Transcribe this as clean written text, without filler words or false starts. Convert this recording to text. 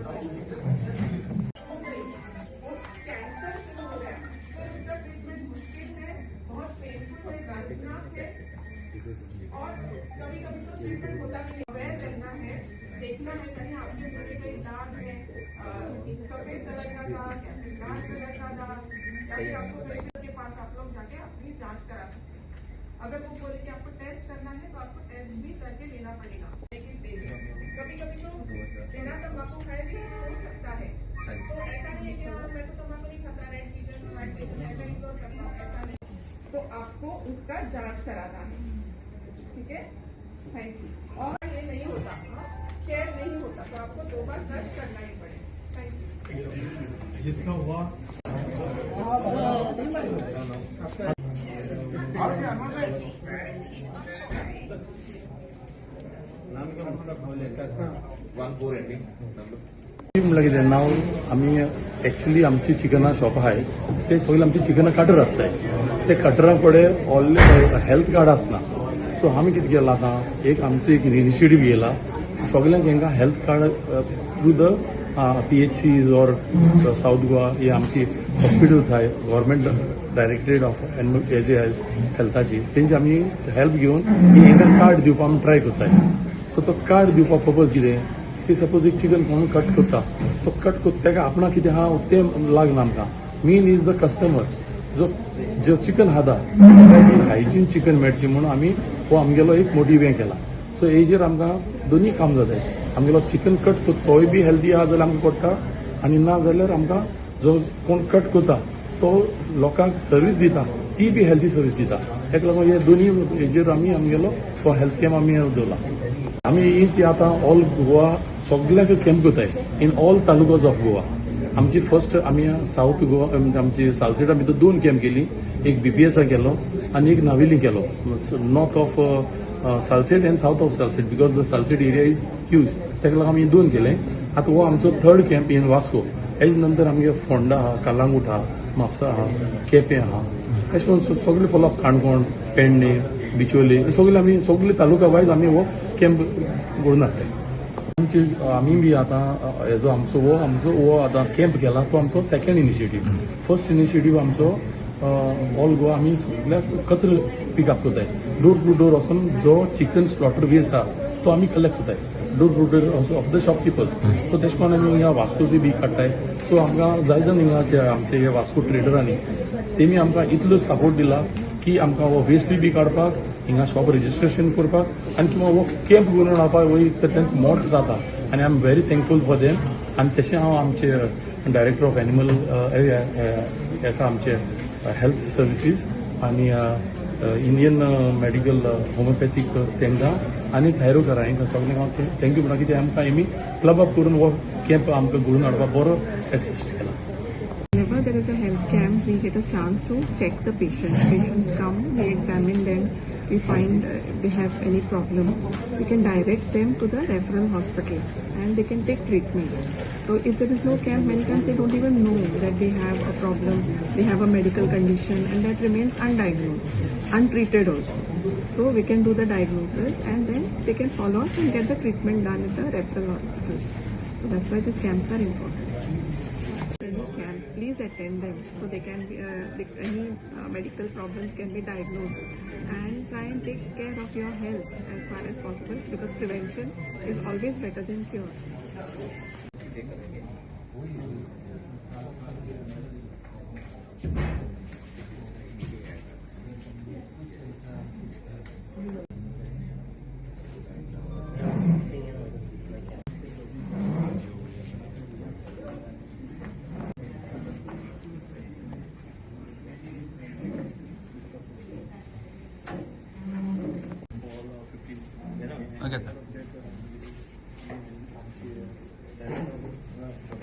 हो गई, वो कैंसर शुरू हो गया, तो इसका ट्रीटमेंट मुश्किल है, बहुत पेनफुल है, दर्दनाक है और कभी कभी तो ट्रीटमेंट होता भी नहीं। अवेयर रहना है, देखना है कहीं आपके मुंह में कहीं दाग है, सफेद कलर का दाग या फिर लाल कलर का दाग, या फिर आपको मेडिकल के पास आप लोग जाके अपनी जांच करा सकते हैं। अगर वो बोले कि आपको टेस्ट करना है तो आपको टेस्ट भी करके लेना पड़ेगा। एक ही स्टेज है, कभी कभी तो बिना तम्बाकू खाए भी हो सकता है। तो ऐसा नहीं है कि हाँ मैं तो तम्बाकू नहीं खाता, रेड रीजन व्हाइट रीजन है, मैं इग्नोर करता हूँ, ऐसा नहीं। तो आपको उसका जांच कराना है, ठीक है? Thank you. और ये नहीं होता, शेयर नहीं होता, तो आपको दो बार सर्च करना ही पड़ेगा। Thank you. जिसका हुआ। 14 ending number. म्हणल्यार कितें नाव आमी एक्चुली आमची चिकना शॉप आहाय ते सगळे आमची चिकनां कटर आसताय, ते कटरा कडेन ऑल हेल्थ कार्ड आसना। सो आमी कितें केलां आतां एक आमचो एक इनिशिएटीव घेयला, सगल्यांक हांकां health card through the PHCs or South Goa ही आमची हॉस्पिटल्स आहाय, गव्हर्मेंट डायरेक्टरेट ऑफ हे जे आहाय हेल्थाची, तेंची आमी हेल्प घेवन ही हांकां कार्ड दिवपाक आमी ट्राय करताय। सो तो कार्ड दिवपाक पर्पज कितें, सी सपोज एक चिकन कोण कट करता, तो कट करता ताका आपणाक कितें आहा तें लागना आमकां, मेन is the customer जो जो चिकन खाता ताका हायजीन चिकन मेळचें म्हणून आमी हो आमगेलो एक मोटीव हें केला। सो हेजेर आमकां दोनूय काम जाताय, आमगेलो चिकन कट करता तोय बी हेल्दी आहा जाल्यार आमकां पडटा आनी ना जाल्यार आमकां जो कोण कट करता तो लोकांक सर्वीस दिता ती बी हेल्दी सर्वीस दिता। ताका लागून हे दोनूय हेजेर आमी आमगेलो तो हेल्थ कॅम्प आमी दवरला। आमी ही ती आतां ऑल गोवा सगल्याक कॅम्प करताय in all talukas of Goa. आमची फर्स्ट आमी सावथ गोवा आमची सालसेटा भितर दोन कॅम्प केली, एक बीपीएसा केलो आनी एक नावेली केलो, north of Salcete and south of Salcete, because the Salcete area is huge, ताका लागून आमी दोन केले। आतां हो आमचो third camp in Vasco. Has नंतर आमगे फोंडा आहा, कलांगूट आहा, म्हापसा आहा, केपें आहा, अशें करून सगळे फॉलोअप काणकोण, पेडणे, बिचोले, हे सगळे आमी सगळे तालुका वायज आमी हो कॅम्प घडोवन हाडटाय। आमची आमी बी आतां हेजो आमचो हो आतां कॅम्प केला तो आमचो सेकंड इनिशिएटीव। फर्स्ट इनिशिएटीव आमचो ऑल गोवा आमी सगळ्याक कचरो पिकअप करताय, डोर टू डोर वचून जो चिकन स्लॉटर वेस्ट आहा तो आमी कलेक्ट करताय door to door of the shopkeepers. So तेश करून आमी हिंगा वास्कोची बी काडटाय। सो आमकां जाय जाण हिंगा आमचे हे वास्को ट्रेडरांनी तेमी आमकां इतलो सपोर्ट दिला की आमकां हो वेस्टूय बी काडपाक, हिंगा शॉप रजिस्ट्रेशन करपाक आनी किंवा हो कॅम्प घडोवन हाडपाक वयर तर तेंचो मोट जाता आनी I am very thankful for them. आनी तशें हांव आमचे डायरेक्टर ऑफ एनिमल हेका आमचे हेल्थ सर्विसीस आनी इंडियन मेडिकल होमिओपॅथीक तेंकां आनी थायरोकरा हांकां सगल्यांक हांव thank you म्हणटा की आमकां हेमी क्लब अप करून हो कॅम्प आमकां घडोवन हाडपाक बरो एसिस्ट केला। Whenever there is a health camp, we get a chance to check the patients. Patients come, we examine them, we find they have any problems. We can direct them to the referral hospital and they can take treatment. So if there is no camp, many times they don't even know that they have a problem, they have a medical condition, and that remains undiagnosed, untreated also. So we can do the diagnosis and then they can follow up and get the treatment done at the referral hospitals. So that's why these camps are important. Any camps, please attend them so they can be, any medical problems can be diagnosed, and try and take care of your health as far as possible, because prevention is always better than cure.